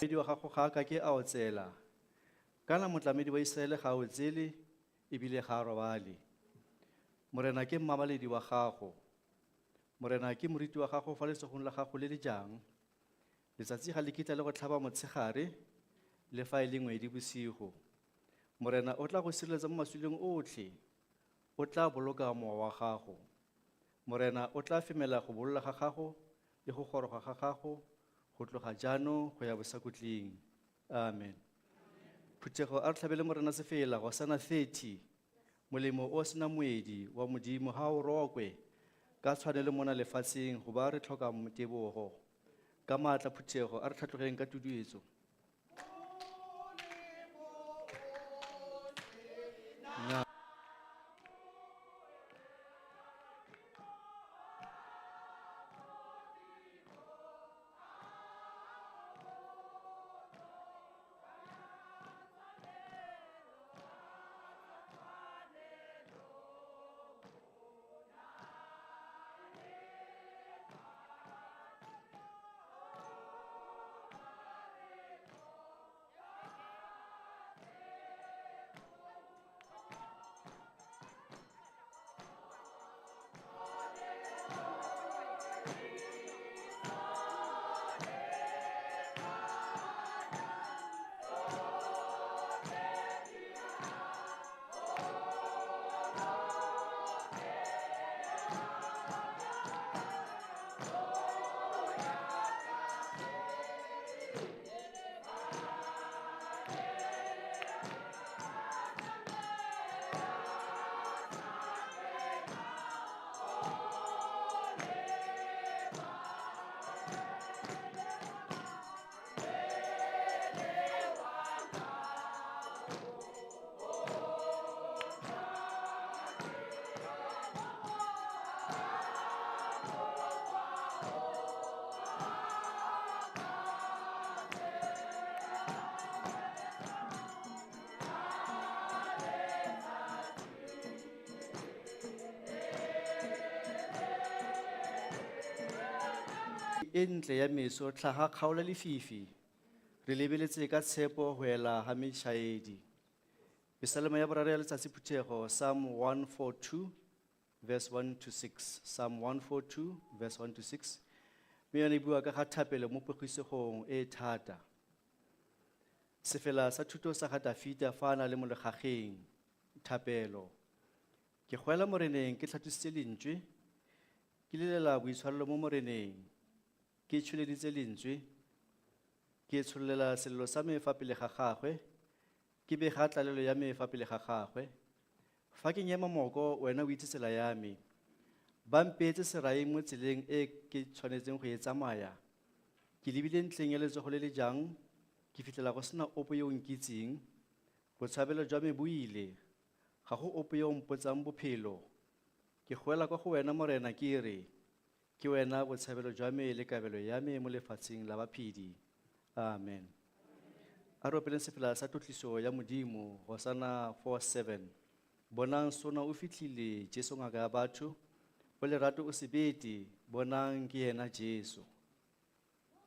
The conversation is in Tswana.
Medi wa gago ga a ka ke a otsela. Kana motlamedi wa Iseraele ga a otsele ebile ga a robale. Morena ke mmabaledi wa gago. Morena ke moriti wa gago fa letsogong la gago le le jang. Letsatsi ga le kitla le go tlhaba motshegare le fa e le ngwedi bosigo. Morena o tla go sireletsa mo masuleng otlhe. O tla boloka mowa wa gago. Morena o tla femela go bolola ga gago le go goroga ga gago go tloga jaanong go ya bosakhutleng. Amen. Phuthego a re tlhabele Morena sefela Hosana 30. Molemo o sena moedi wa Modimo ha o rokwe ka tshwanelo mona lefatsheng go ba re tlhoka tebogo. Ka maatla phuthego a re tlhatlogeng ka tuduetso. E ntle ya meso tlhaga kgaola lefifi re lebeletse ka tshepo go ela ga metšhaedi. Pesalema ya boraro ya letsatsi phuthego Psalm 142 verse 1 to 6. Psalm 142 verse 1 to 6. Mme yone e bua ka ga thapelo mo pogisegong e e thata. Sefela sa thuto sa ga Dafita fa a na le mo legageng. Thapelo. Ke goela Moreneng ke tlhatlositse lentswe, ke lelela boitshwarelo mo Moreneng. Ke tsholeditse lentswe, ke tshololela selelo sa me fa pele ga gagwe, ke bega tlalelo ya me fa pele ga gagwe. Fa ke nyema moko, wena o itse tsela ya me. Ba mpeetse serai mo tseleng e ke tshwanetseng go e tsamaya. Ke lebile ntlheng ya letsogo le le jang, ke fitlhela go sena ope yo o nkitseng. Botshabelo jwa me bo ile, ga go ope yo o mpotsang bophelo. Ke goela kwa go wena Morena ke re, ke wena botshabelo jwa me le kabelo ya me mo lefatsheng la baphedi. Amen. A re opeleng sefela sa tlotliso ya Modimo, Hosana 47. Bonang sona o fitlhile, Jesu ngaka ya batho, o lerato o sebete, bonang ke yena Jesu.